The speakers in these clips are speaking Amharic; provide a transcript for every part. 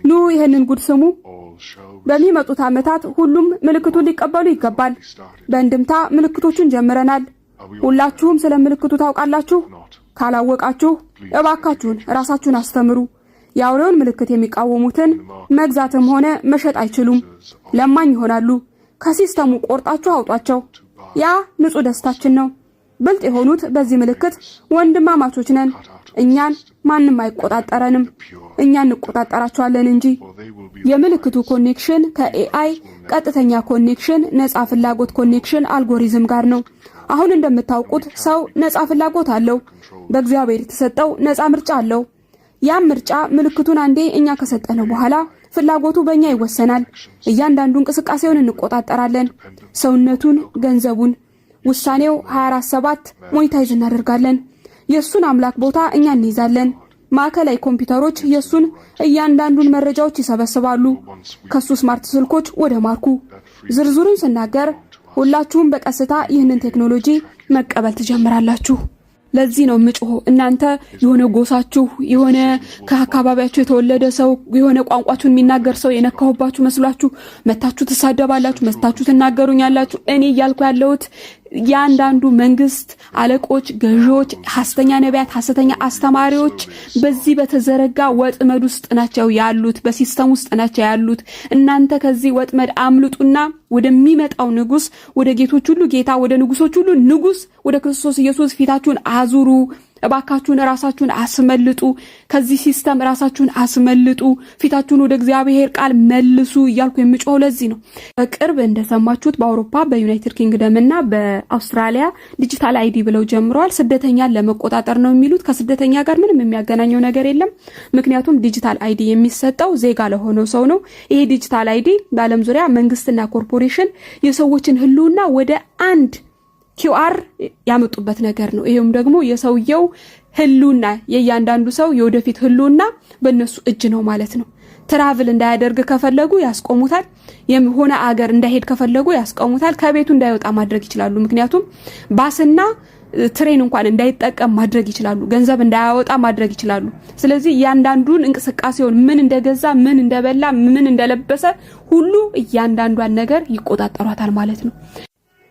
ኑ ይህንን ጉድ ስሙ። በሚመጡት ዓመታት ሁሉም ምልክቱን ሊቀበሉ ይገባል። በእንድምታ ምልክቶቹን ጀምረናል። ሁላችሁም ስለ ምልክቱ ታውቃላችሁ። ካላወቃችሁ እባካችሁን ራሳችሁን አስተምሩ። የአውሬውን ምልክት የሚቃወሙትን መግዛትም ሆነ መሸጥ አይችሉም። ለማኝ ይሆናሉ። ከሲስተሙ ቆርጣችሁ አውጧቸው። ያ ንጹህ ደስታችን ነው። ብልጥ የሆኑት በዚህ ምልክት ወንድማማቾች ነን። እኛን ማንም አይቆጣጠረንም፣ እኛ እንቆጣጠራቸዋለን እንጂ። የምልክቱ connection ከ AI ቀጥተኛ connection፣ ነፃ ፍላጎት connection algorithm ጋር ነው። አሁን እንደምታውቁት ሰው ነፃ ፍላጎት አለው። በእግዚአብሔር የተሰጠው ነፃ ምርጫ አለው። ያም ምርጫ ምልክቱን አንዴ እኛ ከሰጠነው በኋላ ፍላጎቱ በእኛ ይወሰናል። እያንዳንዱ እንቅስቃሴውን እንቆጣጠራለን። ሰውነቱን፣ ገንዘቡን፣ ውሳኔው 24/7 monetize እናደርጋለን። የእሱን አምላክ ቦታ እኛ እንይዛለን። ማዕከላዊ ኮምፒውተሮች የእሱን እያንዳንዱን መረጃዎች ይሰበስባሉ። ከሱ smart ስልኮች ወደ mark ኡ። ዝርዝሩን ስናገር ሁላችሁም በቀስታ ይህንን ቴክኖሎጂ መቀበል ትጀምራላችሁ። ለዚህ ነው ምጮኸው። እናንተ የሆነ ጎሳችሁ፣ የሆነ ከአካባቢያችሁ የተወለደ ሰው፣ የሆነ ቋንቋችሁን የሚናገር ሰው የነካሁባችሁ መስሏችሁ መታችሁ ትሳደባላችሁ፣ መታችሁ ትናገሩኛላችሁ። እኔ እያልኩ ያለሁት እያንዳንዱ መንግስት፣ አለቆች፣ ገዢዎች፣ ሐሰተኛ ነቢያት፣ ሐሰተኛ አስተማሪዎች በዚህ በተዘረጋ ወጥመድ ውስጥ ናቸው ያሉት፣ በ system ውስጥ ናቸው ያሉት። እናንተ ከዚህ ወጥመድ አምልጡና ወደሚመጣው ንጉስ፣ ወደ ጌቶች ሁሉ ጌታ፣ ወደ ንጉሶች ሁሉ ንጉስ፣ ወደ ክርስቶስ ኢየሱስ ፊታችሁን አዙሩ። እባካችሁን ራሳችሁን አስመልጡ። ከዚህ system ራሳችሁን አስመልጡ። ፊታችሁን ወደ እግዚአብሔር ቃል መልሱ እያልኩ የምጮኸው ለዚህ ነው። በቅርብ እንደሰማችሁት በአውሮፓ፣ በዩናይትድ ኪንግደም እና በአውስትራሊያ digital ID ብለው ጀምረዋል። ስደተኛን ለመቆጣጠር ነው የሚሉት። ከስደተኛ ጋር ምንም የሚያገናኘው ነገር የለም። ምክንያቱም digital ID የሚሰጠው ዜጋ ለሆነው ሰው ነው። ይሄ digital ID በዓለም ዙሪያ መንግስትና ኮርፖሬሽን የሰዎችን ህልውና ወደ አንድ QR ያመጡበት ነገር ነው። ይሄም ደግሞ የሰውየው ህልውና፣ የእያንዳንዱ ሰው የወደፊት ህልውና በእነሱ እጅ ነው ማለት ነው። Travel እንዳያደርግ ከፈለጉ ያስቆሙታል። የሆነ አገር እንዳይሄድ ከፈለጉ ያስቆሙታል። ከቤቱ እንዳይወጣ ማድረግ ይችላሉ። ምክንያቱም bus ና train እንኳን እንዳይጠቀም ማድረግ ይችላሉ። ገንዘብ እንዳያወጣ ማድረግ ይችላሉ። ስለዚህ እያንዳንዱን እንቅስቃሴውን፣ ምን እንደገዛ፣ ምን እንደበላ፣ ምን እንደለበሰ ሁሉ እያንዳንዷን ነገር ይቆጣጠሯታል ማለት ነው።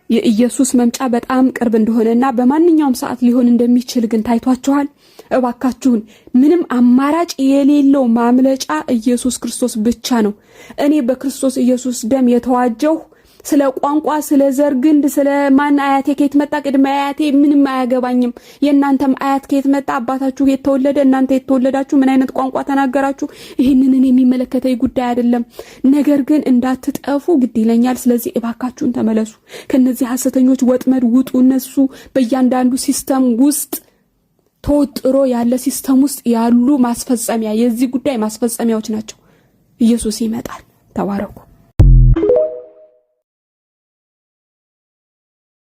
የኢየሱስ መምጫ በጣም ቅርብ እንደሆነና በማንኛውም ሰዓት ሊሆን እንደሚችል ግን ታይቷችኋል። እባካችሁን ምንም አማራጭ የሌለው ማምለጫ ኢየሱስ ክርስቶስ ብቻ ነው። እኔ በክርስቶስ ኢየሱስ ደም የተዋጀሁ፣ ስለ ቋንቋ፣ ስለ ዘር ግንድ፣ ስለ ማን አያቴ ከየት መጣ፣ ቅድመ አያቴ ምንም አያገባኝም። የእናንተም አያት ከየት መጣ፣ አባታችሁ የት ተወለደ፣ እናንተ የት ተወለዳችሁ፣ ምን አይነት ቋንቋ ተናገራችሁ፣ ይህንን እኔ የሚመለከተኝ ጉዳይ አይደለም። ነገር ግን እንዳትጠፉ ግድ ይለኛል። ስለዚህ እባካችሁን ተመለሱ፣ ከነዚህ ሐሰተኞች ወጥመድ ውጡ። እነሱ በእያንዳንዱ system ውስጥ ተወጥሮ ያለ system ውስጥ ያሉ ማስፈጸሚያ፣ የዚህ ጉዳይ ማስፈጸሚያዎች ናቸው። ኢየሱስ ይመጣል። ተባረኩ።